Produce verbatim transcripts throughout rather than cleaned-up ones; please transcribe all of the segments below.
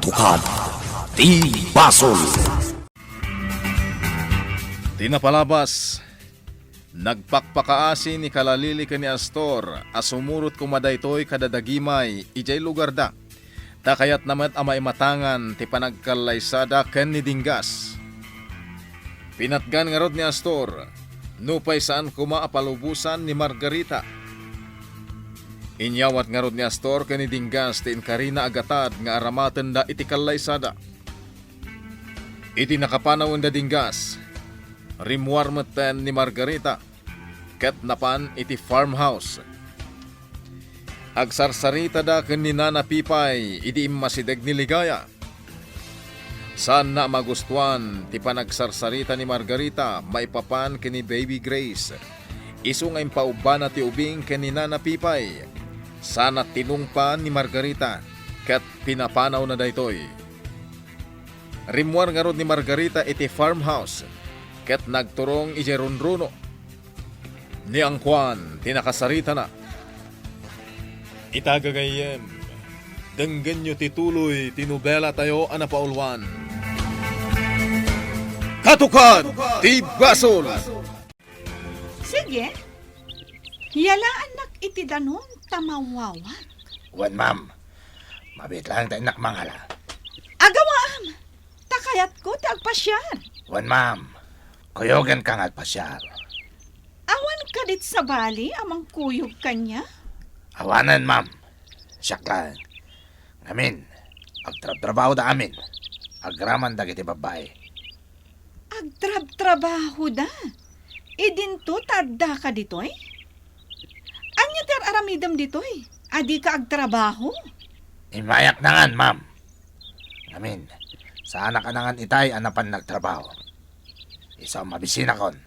Katukad ti basol. Ti napalabas, nagpakpakaasi ni Kalalili ken ni Astor a sumurot koma daytoy kada dagimay idiay lugarda, ta kayatna met a maimatangan ti panagkallaysada ken ni Dinggas. Pinatgan ngarud ni Astor, nupay saan koma a palubosan ni Margarita. Inyawat ngarud ni Astor ken ni Dinggas ti inkarina a gatad nga aramatenda iti kallaysada. Iti nakapanawenda Dinggas, rimmuar metten ni Margarita ket napan iti farmhouse. Agsarsaritada ken ni Nana Pipay idi immasideg ni Ligaya. Saanna a magustuan ti panagsarsarita ni Margarita maipapan ken ni Baby Grace. Isu nga impaubbana ti ubing ken ni Nana Pipay. Sana tinungpa ni Margarita ket pinapanawna daytoy. Rimmuar ngarud ni Margarita iti farmhouse ket nagturong idiay runruno. Ni Angkuan ti nakasaritana. Ita gagayyem, denggenyo ti tuloy ti nobelatayo a napauluan. Katukad ti Basol! Sige, yalaannak iti danum ta mawawak. Wen, ma'am. Mabiit laeng ta innak mangala. Agawaam! Ta kayatko ti agpasiar. Wen, ma'am. Kuyogenka nga agpasiar. Awan kadit sabali a mangkuyog kaniak? Awanen, ma'am. Siak laeng. Ngamin, agtrabtrabahoda amin. Agraman dagiti babbai. Agtrabtrabahoda? Idinto ta addaka ditoy? Ania ti ar-aramidem ditoy a dika agtrabaho? Immayak nangan, ma'am. Ngamin, saanak a nangan itay a napan nagtrabaho. Isu a mabisinakon.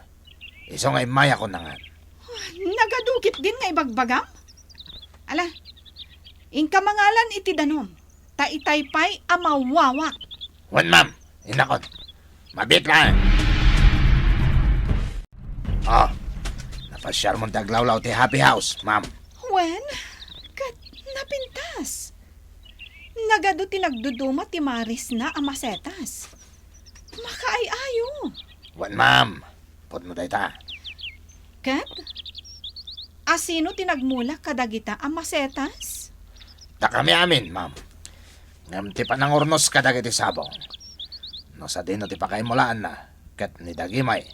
Isu nga immayakon nangan. Nagadu ketdin nga ibagbagam? Ala, inka mangalan iti danum, ta itay pay a mawawak. Wen, ma'am. Innakon. Mabiit laeng. Ah, napasiarmon ti aglawlaw ti Happy House, ma'am. Wen, ket napintas. Nagadu ti nagduduma ti marisna a masetas. Makaay-ayo. Wen, ma'am. Pudno dayta. Ket? Asino ti nagmula kadagita a masetas? Dakami amin, ma'am. Ngem ti panangurnos kadagiti sabong, no sadino ti pakaimulaanna, ket ni dagimay,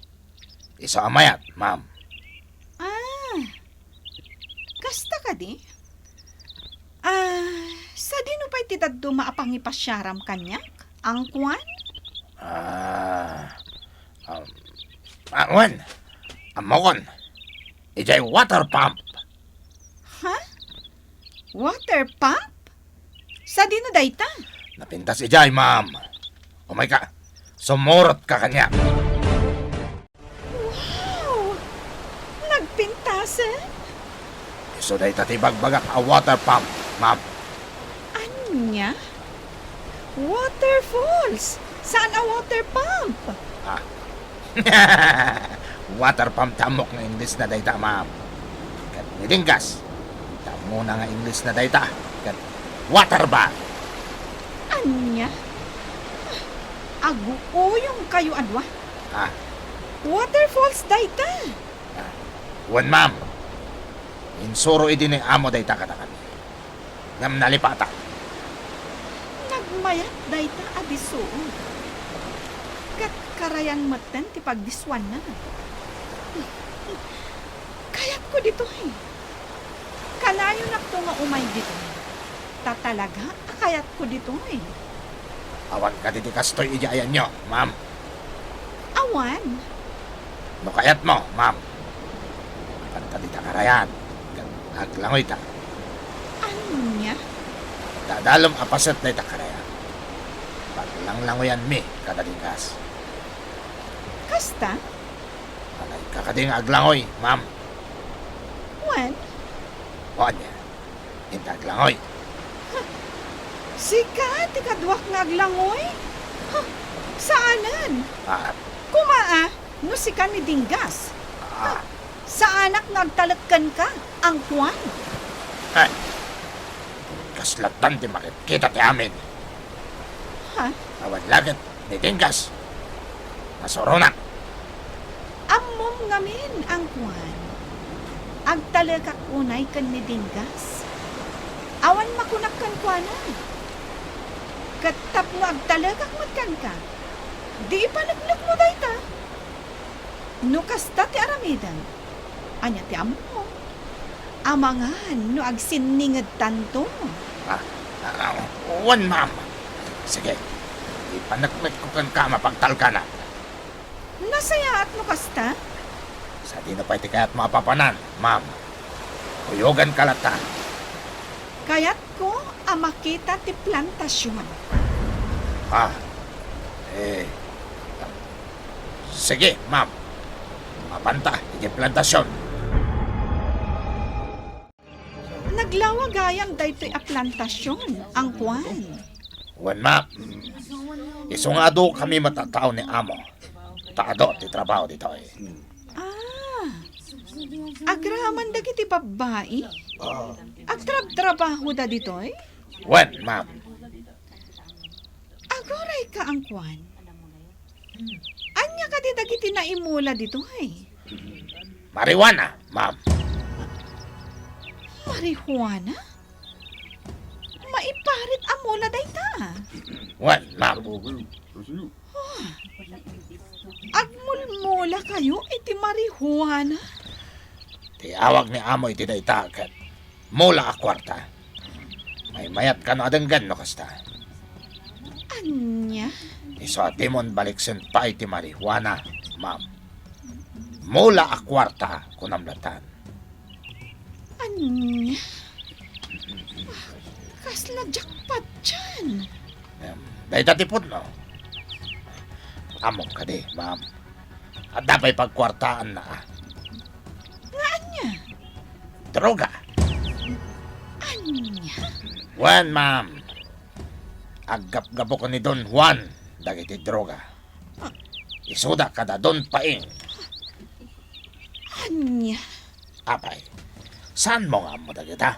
isu a mayat, ma'am. Ah, kasta kadi? Ah, sadino pay ti dadduma a pangipasiaram kaniak, Angkuan? Ah, um, ah, wen, ammokon. Idiay water pump. Ha? Water pump? Sadino dayta? Napintas idiay, ma'am. Umayka. Sumurotka kaniak. Wow! Nagpintasen? Isu dayta ti ibagbagak a water pump, ma'am. Ania? Waterfalls? Saan a water pump? Ah. Water pump ti ammok nga English na dayta, ma'am. Ket ni Dinggas, ti ammona nga English na dayta. Ket water bar. Ania? Aguuyongkayo a dua. Ah. Waterfalls dayta. Ah, wen, ma'am. Insuro idi ni amo dayta kadakami. Ngem nalipatan. Nagmayat dayta a disuot. Ket karayan metten ti pagdisuanna. Kayatko ditoy. Kanayonakto nga umay ditoy. Ta talaga a kayatko ditoy. Awan kadi ti kastoy idiay ayanyo, ma'am? Awan. No kayatmo, ma'am, apanta dita karayan, ket aglangoyta. Ania? Dadalum a paset dayta karayan. Paglanglangoyanmi kada Dinggas. Kasta? Alayka kadi nga aglangoy, ma'am? Wen? O ania? Inta aglangoy. Huh. Sika ti kaduak nga aglangoy? Huh. Saanen. Ah. Koma a, no sika ni Dinggas. Ah. Huh. Saanak nga agtalek kenka, Angkuan. Eh. Kasla ti makitkita ti amin. Ha? Awan laket ni Dinggas. Nasuronak. Ammom ngamin, Angkuan. Agtalekak unay ken ni Dinggas. Awan makunak kenkuana. Ket tapno agtalekak met kenka, di ipaneklekmo dayta. No kasta ti aramidem, ania ti ammom? Amangan no agsinningedtanto. Ah, ah, wen, ma'am. Sige, ipaneklekko kenka a mapagtalkanak. Nasayaat no kasta? Sadino pay ti kayatmo a papanan, ma'am? Kuyoganka latta. Kayatko a makita ti plantasion. Ah, eh, sige, ma'am. Mapanta iti plantasion. Naglawa gayam daytoy a plantasion, Angkuan. Wen, ma'am. Isu nga adu kami met a tao ni amo. Ta adu ti trabaho ditoy. Ah, agraman dagiti babbai? Agtrabtrabahoda ditoy? Wen, ma'am. Agurayka, Angkuan. Ania kadi dagiti naimula ditoy? Marijuana, ma'am. Marijuana? Maiparit a mula dayta. Wen, ma'am. Ah, agmulmulakayo iti marijuana? Ti awag ni amo iti dayta ket mula a kuarta. Maymayat kano a denggen no kasta. Ania? Isu a dimon baliksen pay ti marijuana, ma'am. Mula a kuarta, kunam latan. Ania? Ah, kasla jackpot dian. Em, dayta ti pudno. Ammom kadi, ma'am. Adda pay pagkuartaanna, ah. Nga ania? Droga. Ania? Wen, ma'am. Aggapgapo ken ni Don Juan dagiti droga. Ah. Isuda kada Don Paing. Ania? Apay, saanmo nga ammo dagita?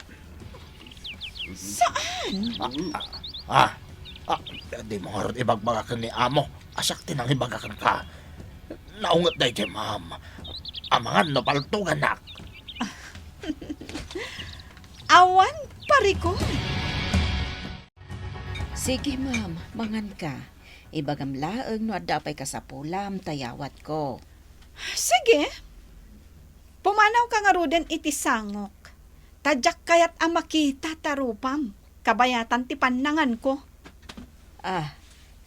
Saan? Ah, ah, ah, ah, dimo ngarud ibagbaga ken ni amo a siak ti nangibaga kenka. Naunget daytoy, ma'am. Amangan no paltugannak. Awan parikut. Sige, ma'am, manganka. Ibagam laeng no adda pay kasapulam ta yawatko. Sige. Pumanawka ngaruden iti sangok. Ta diak kayat a makita ta rupam. Kabayatan ti pannanganko. Ah,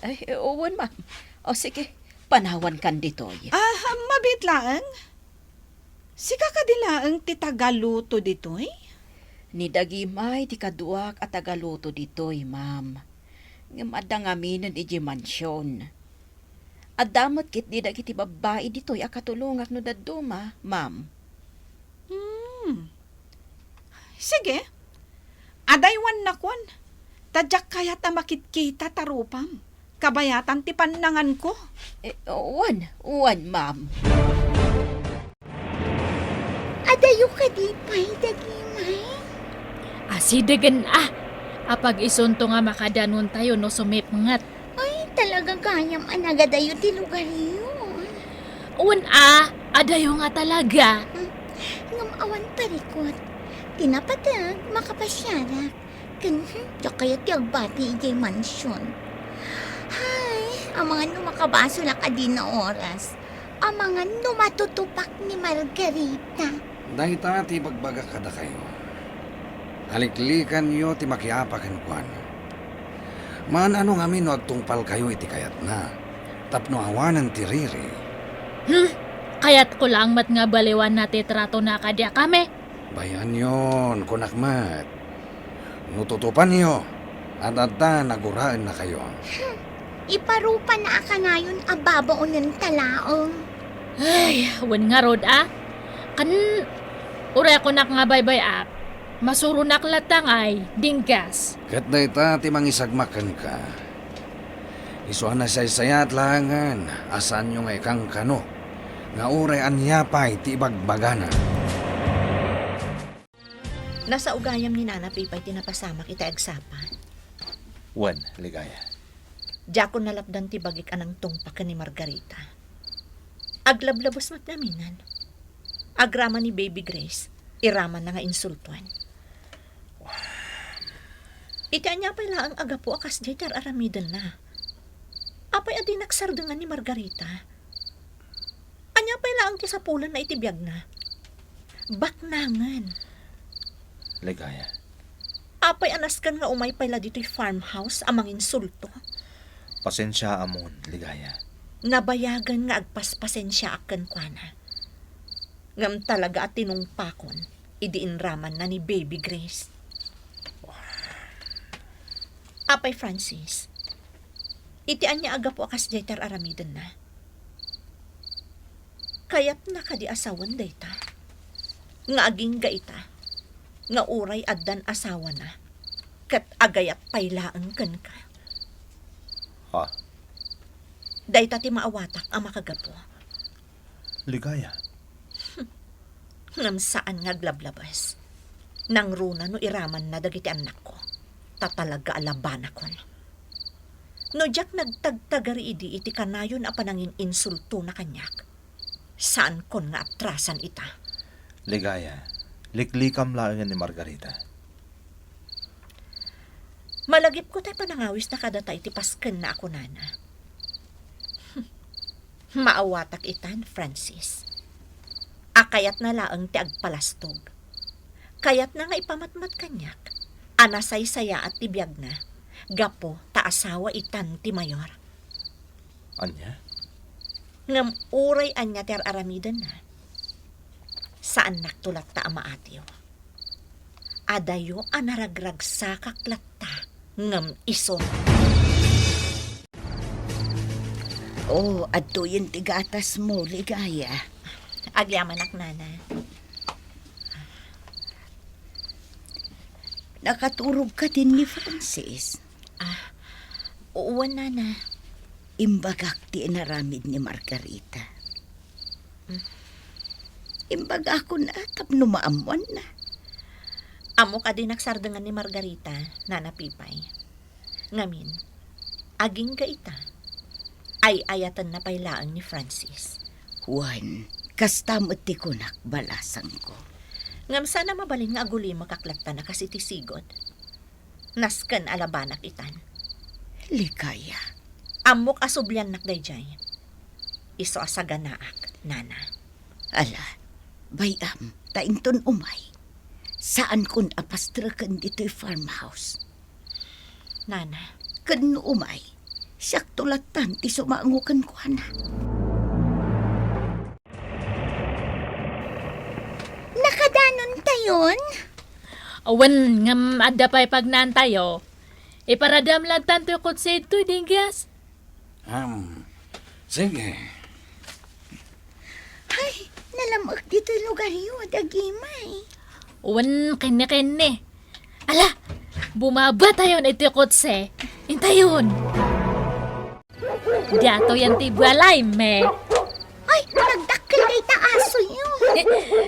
ay, wen, ma'am. O, sige, panawankan ditoy. Ah, mabiit laeng? Sika kadi laeng ti tagaluto ditoy? Ni Dagimay ti kaduak a tagaluto ditoy, ma'am. Ngem adda ngaminen idiay mansion. Adda met ketdi dagiti babbai ditoy a katulongak no dadduma, ma'am. Hmm. Sige. Adaywannakon. Ta diak kayat a makitkita ta rupam. Kabayatan ti pannanganko. Eh, wen, wen, ma'am. Adayo kadi pay, Dagimay? Asidegen a. Apag-isunto nga makadanontayo no sumipnget. Ay, talaga gayam a nagadayo ti lugaryo. Wen a, adayo nga talaga. Hmm, ngem awan parikut. Ti napateg, makapasiarak. Ken, hmm, diak kayat ti agbati idiay mansion. Hay, amangan no makabasolak a dina oras. Amangan no matutupak ni Margarita. Dayta ti ibagbagak kadakayo. Haliklikanyo ti makiapa kenkuana. Maan-ano ngamin no agtungpalkayo iti kayatna, tapno awanen ti riri. Hmm? Kayatko laeng met nga baliwanna ti tratona kadi a kami. Bay-anyon, kunak met. No tutupanyo, ad-adda naguraennakayo. Hmm. Iparupanna a kanayon a babaonenta laeng. Ay, wen ngarud a. Kan, uray kunak nga baybay-ak, masuronak latta ngay, Dinggas. Ket dayta ti mangisagmak kenka. Isu a nasaysayaat laengen a saanyo nga ikankano nga uray ania pay ti ibagbagana. Nasao gayam ni Nana Pipay ti napasamak iti agsapa. Wen, Ligaya. Diakon nalapdan ti bagik a nangtungpa ken ni Margarita. Aglablabes met ngaminen. Agraman ni Baby Grace, iramanna nga insultoen. Iti ania pay laeng a gapu a kasdiay ti ar-aramidenna? Apay a dinak sardengan ni Margarita? Ania pay laeng ti sapulanna iti biagna? Baknangen. Ligaya. Apay a nasken nga umay pay la ditoy farmhouse a manginsulto? Pasensiaamon, Ligaya. Nabayagen nga agpaspasensiaak kenkuana. Ngem talaga a tinungpakon idi inramanna ni Baby Grace. Apay Francis, iti ania a gapu a kasdiay ti ar-aramidenna? Kayatna kadi a sawen dayta? Nga agingga ita, nga uray addan asawana, ket agayat pay laeng kenka. Ha? Dayta ti maawatak a makagapu. Ligaya. Ngem saan nga aglablabas. Nangruna no iramanna dagiti annakko. Ta talaga a labanakon. No diak nagtagtagari idi iti kanayon a panangin-insultona kaniak, saankon nga atrasan ita. Ligaya, liklikam laengen ni Margarita. Malagipko tay panangawisna kadata iti paskenna a kunana. Maawatak itan, Francis. A kayatna laeng ti agpalastog. Kayatna nga ipamatmat kaniak a nasaysayaat ti biagna gapu ta asawa itan ti mayor. Ania? Ngem uray ania ti ar-aramidenna, saannakto latta a maatiw. Adayo a naragragsakak latta ngem isu. Oh, adtoyen ti gatasmo, Ligaya. Agyamanak, Nana. Nakaturog ka din ni Francis? Ah, wen, Nana. Imbagak ti inaramid ni Margarita. Hmm. Imbagakon a tapno maammoanna. Ammok a dinak sardengan ni Margarita, Nana Pipay. Ngamin, agingga ita, ay-ayatenna pay laeng ni Francis. Wen, kasta met ti kunak, balasangko. Ngem saan a mabalin nga agulimekak latta a kas iti sigud. Nasken a labanak itan. Ligaya. Ammok a subliannak daydiay. Isu a saganaak, Nana. Ala, bay-am, ta inton umay, saankon a pastreken ditoy farmhouse. Nana. Ken no umay, siakto lattan ti sumango kenkuana. Nakadanontayon? Wen, ngem adda pay pagnaantayo. Iparadam lattan toy kotse ditoy, Dingas. Hmm, sige. Ay, nalam-ek ditoy lugaryo, Dagimay. Wen, kenne, kenne. Ala, bumabatayon iti kotse. Intayon. Datoyen ti balay, me. Ay, nagdakkel dayta asoyo.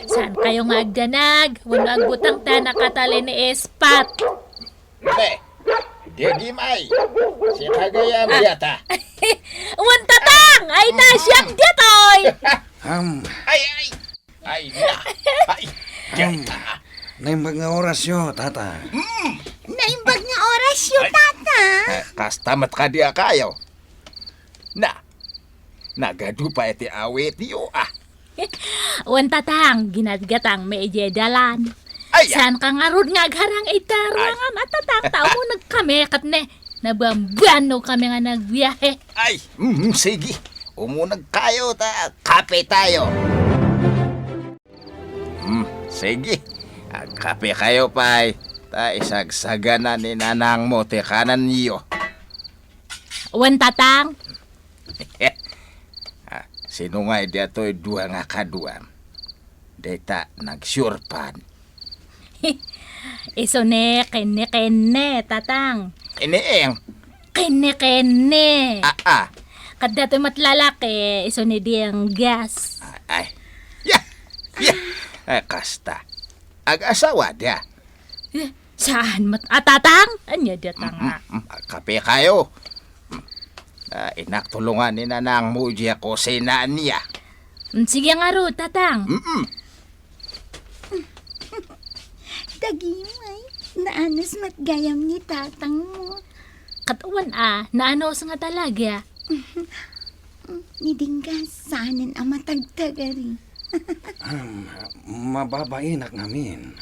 Saankayo nga agdanag, wenno agbutang ta nakatali ni Espat. Be, Dagimay, sika gayam diata. Wen, Tatang, ay, ta siak diatoy. Ham. Ay, ay. Ay, na. Ay, hmm. Diata. Naimbag nga orasyo, Tata. Hmm. Naimbag nga orasyo, ay, Tata. Eh, kasta met kadi a kayo. Na, nagadu pay ti awityo, ah. Wen, Tatang, ginatgatang mi idiay dalan. Ay, ah. Saanka ngarud nga agharang ita ruangan, a, Tatang, ta umuneg kami ket ne, nabambanno kami nga nagbiahe. Ay, mm, sige. Umuneg kayo ta kape tayo. Hmm, sige. Agkape kayo pay, ta isagsagana ni nanangmo ti kananyo. Wen, Tatang. Ah, sino nga idi atoy dua nga kaduam? Dayta nagsiurpad. Isu ni kenne-kenne, Tatang. Ini eng? Kenne-kenne. Ah, ah. Kadda ti met lalaki, isu ni Dinggas. Ay. Ya. Ya. Ay, kasta. Ag-asawa dia. Eh, saan met a, Tatang? Ania dia ta nga? Mm, mm, mm. Kape kayo. Mm. Ah, innak tulongan ni nanangmo idiay kusina ania. Mm, sige ngarud, Tatang. Mm-mm. Dagimay, naanus met gayam ni tatangmo. Ket wen a, naanus nga talaga. Ni Dinggas, saanen a matagtagari. Ahem, mababainak ngamin.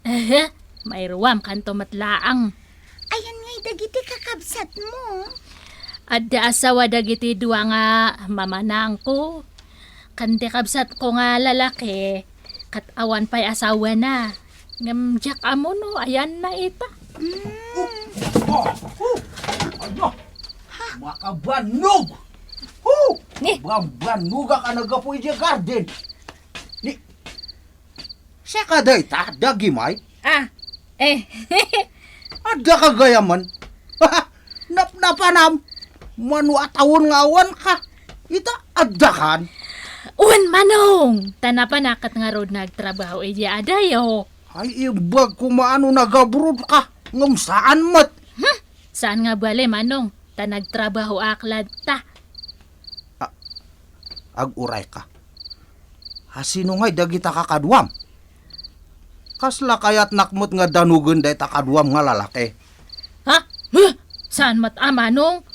Ehe, mairuam kanto met laeng. Ayan ngay dagiti kakabsatmo? Adda asawa dagiti dua nga mamanangko. Ken ti kabsatko nga lalaki, ket awan pay asawana. Ngem diak ammo no ayanna ita. Mm. Oh, oh, ano? Makabannog! Oh! Ni? Bambannogak a naggapu idiay garden. Ni, sika dayta, Dagimay? Ah, eh. Adda ka gayamen. Napnapanam. Mano a tawen nga awan ka? Ita, adda kan? Wen, Manong! Ta napanaket ngarud nagtrabaho idiay adayo. Ay, imbag koma no nagabroad ka. Ngem saan met. Hmm? Saan nga bale, Manong? Ta nagtrabaho ak latta. A-, aguray ka. A, sino ngay dagita kakaduam? Kasla kayatnak met nga danogen dayta kaduam nga lalaki? Ha? Huh? Saan met a, Manong?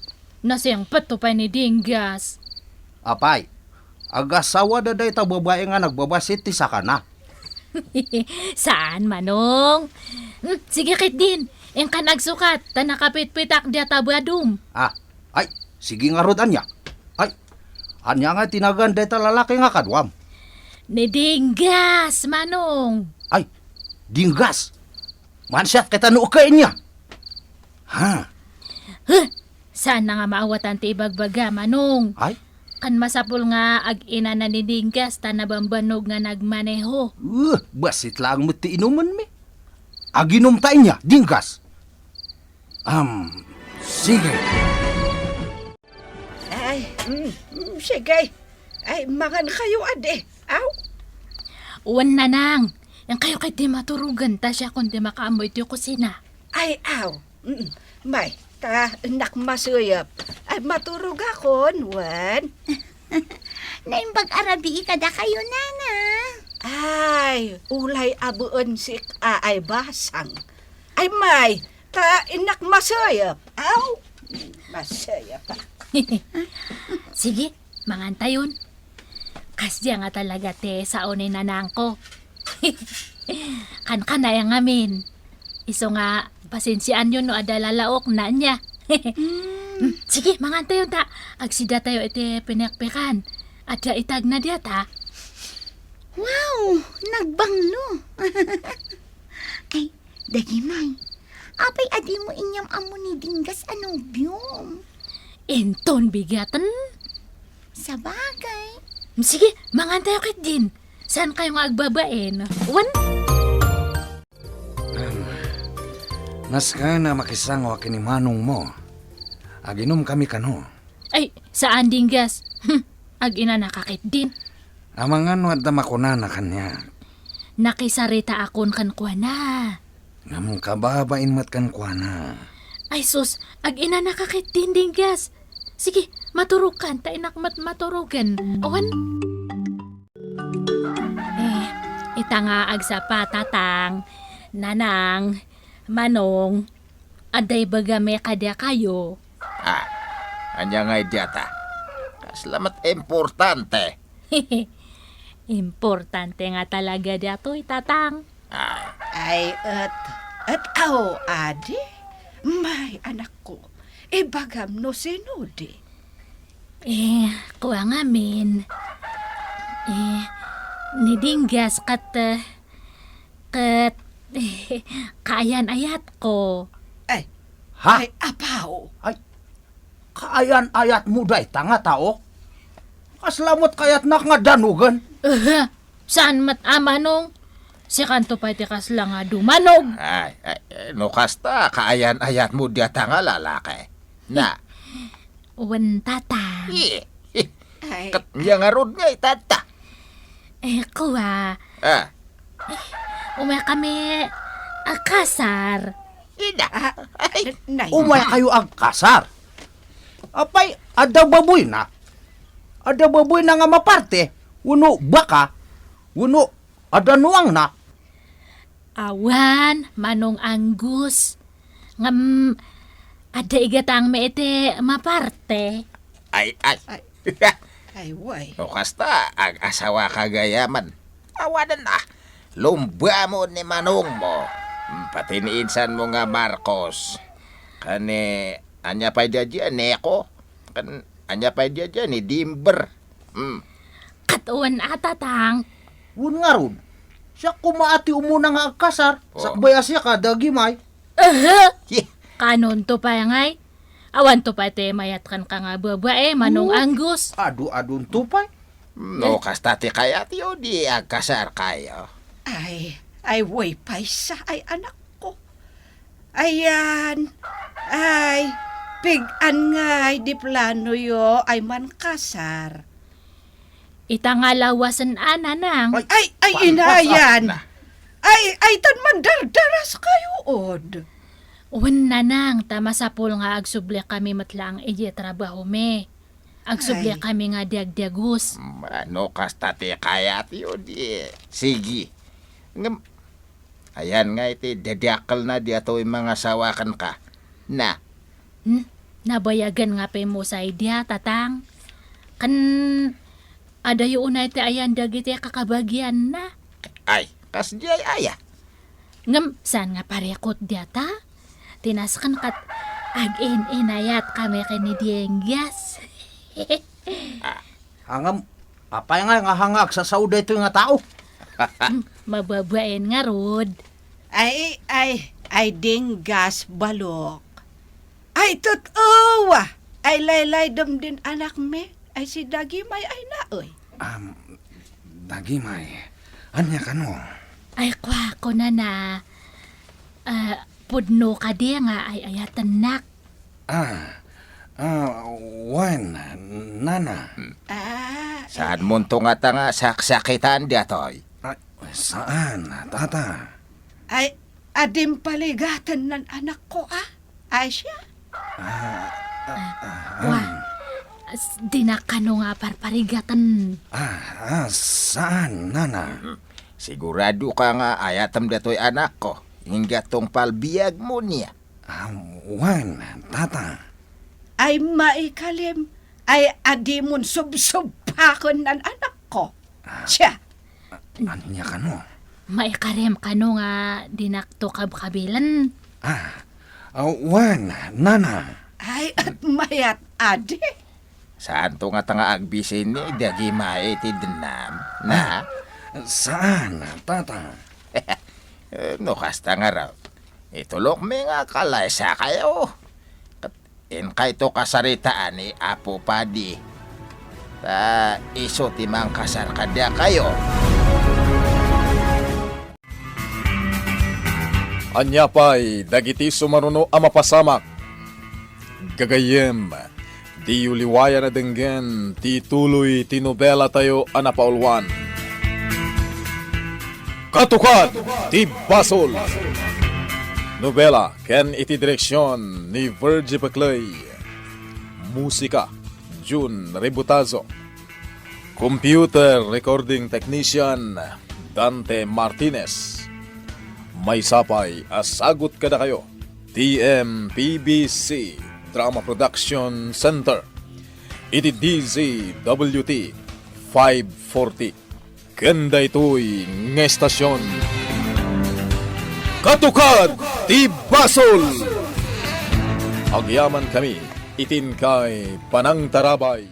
Nasingpetto pay ni Dinggas. Apay, agasawada dayta babai nga nagbabassit ti sakana. Saan, Manong? Hmm, sige ketdin. Inkan agsukat, ta nakapitpitak diay tabadom. Ah, ay, sige ngarud ania. Ay, ania nga ti nagan dayta lalaki nga kaduam? Ni Dinggas, Manong. Ay, Dinggas. Mansiat kita no ukain niya. Ha? Huh! Saan na nga maawatan ti ibagbaga, Manong. Ay? Kan masapul nga ag-inana ni Dinggas ta nabambannog nga nagmaneho. Uh, bassit laeng met ti inumenmi. Aginom ta inya, Dinggas. Am, sige. Ay, mm, mm, sige. Ay, mangan kayo, adi. Aw? Wen, Nanang. Yan kayo kay di maturugan, ta siakon di makaammoy ti kusina. Ay, aw. Mm, may, ta, nak masuyap. Ay, maturog akon, wen. Naimbag a rabii kadakayo, Nana. Ay, ulay a buen sik-a ay basang. Ay, may, ta, nak masuyap. Aw, masuyap. Sige, mangantayon. Kasdiay nga talaga ti sao ni nanangko. Kankana aya ngamin. Isu nga, pasensiaanyo no adda lalaokna ania. Mm. Mm, sige, mangantayon ta. Agsidatayo iti pinekpekan. Adda itagna diata. Wow! Nagbanglo! Ay, Dagimay, apay a dimo inyam ammo ni Dinggas a nobiom? Inton bigaten? Sabagay. Sige, mangantayo ketdin. Saan kayo nga agbabain? Wen? Am, nasken a makisango a ken ni manongmo. Aginom kami kano. Ay, saan, Dinggas. Hmm, ag-inanaka ketdin. Amangan no adda makunana kaniak. Nakisaritaakon kenkuana. Ngem kababain met kenkuana. Ay sus, ag-inanaka ketdin, Dinggas. Sige, maturogkan, ta inak met maturogen. Awan? Eh, ita nga agsapa, Tatang, Nanang, Manong, adda ibagami kadakayo. Ah, ania nga idi ata? Kasla met importante. Importante nga talaga datoy, Tatang. Ah. Ay, et, et, aw, adi? May, anakko, ibagam no sinodi. Eh, kua ngamin. Eh, ni Dinggas ket, eh, ket, kaayan-ayatko. Ay, ha? Ay, apaw. Ay, kaayan-ayatmo dayta nga tao? Kasla met kayatnak nga danogen? Aha, saan met a manong? Sikanto pay ti kasla nga dumanog. Ay, ay, eh, no kasta, kaayan-ayatmo dayta nga lalaki. Na. Wen, Tata. Eh, eh, Ay. Ket nia ngarud nga itata? Eh, kua. Ah. Eh, umay kami agkasar. Ida. Ah, ay, nay. Umay kayo agkasar? Apay, Adda baboyna? Adda baboyna nga maparte? Wenno baka? Wenno adda nuangna? Awan, Manong Angus. Ngem, adda igatangmi iti maparte. Ay, ay. Ay. Ay, way. No kasta, ag-asawaka gayamen. Awanen a. Lumbamo ni manongmo. Hmm, pati ni insanmo nga Marcos. Ken ni, ania pay daydiay, Neko? Ken ania pay daydiay, ni Dimber? Hmm. Ket wen a, Tatang. Wen ngarud. Siak koma a ti umuna nga agkasar. Oh. Sakbay a siak a, Dagimay. Aha! Yeh. Kanonto pay ngay? Awanto pay ti mayat kenka nga babae, Manong Angus. Adu-adunto pay. No kasta ti kayatyo, di agkasarkayo. Ay, ay, way pay sa, ay, anakko. Ayan, ay, pig-an ngay di planoyo, ay, mankasar. Ita nga lawasen a, Nanang. Ay, ay, inayan. Ay, ay, tan mandardaras kayo, od. Wen, Nanang, ta masapul nga agsubli kami met laeng iti trabahomi. Agsubli kami nga diagdiagus. Mano kasta ti kayatyo, di? Sige. Ngem, ayan nga iti dadiakkelna daytoy mangasawa kenka. Na. Hmm? Nabayagen nga pay mo say dia, Tatang. Ken adayo unay ti ayan dagiti kakabagianna. Ay, kasdiay aya? Ngem saan nga parikut diata? Ti nasken ket ag-in-inayat kami ken ni Diengias. Ah. Ngem, apay nga nga hanga agsasao daytoy nga tao? Hmm, mababain ngarud. Ay, ay, ay, Diengias, balok. Ay, totoo! Ay, laylaydem din anakmi. Ay, si Dagimay ay naoy. Am, Dagimay, ania kano? Ay, kua, kunana, ah, pudno kadi nga ay-ayatennak. Ah, ah, wen, nana. Ah, Saanmonto ngata nga saksakitan daytoy? Ah, saan, tata? Ay, adim paligaten nan anakko, ah? Ay, siya? Ah, ah, ah, Wa, ah. As-, dinak kano nga parparigaten. Ah, ah, saan, nana? Mm. Sigurado ka nga ayatem datoy anakko, ingga tungpal biagmo niya. Ah, wen, tata. Ay, maikalem, ay, adimon subsubpakon nan anakko. Ah. Siya, Ania kano? Maikarem kano nga dinakto kabkabilen? Ah, ah, wen, nana. Ay, at mayat adi. Saanto ngata nga agbisi ni Dagimay iti dennam, na? Ah, saan, tata? Eh, no kasta ngarud, itulokmi nga kalaysakayo. Ket Inkayto kasaritaan ni Apo Padi. Ta isu ti mangkasar kadiakayo. Ania pay dagiti sumaruno a mapasamak? Gagayyem, diyo liwayan a denggen ti ituloy ti nobelatayo a napauluan. Katukad ti Basol! Nobela ken iti direksion ni Virgie Peclay. Musika, Jun Rebutazo. Computer recording technician, Dante Martinez. Maysa pay a sagut kadakayo, T M P B C Drama Production Center, iti D Z W T five forty. Ken daytoy nga estasion, Katukad ti Basol! Agyamankami iti inkay panangtarabay.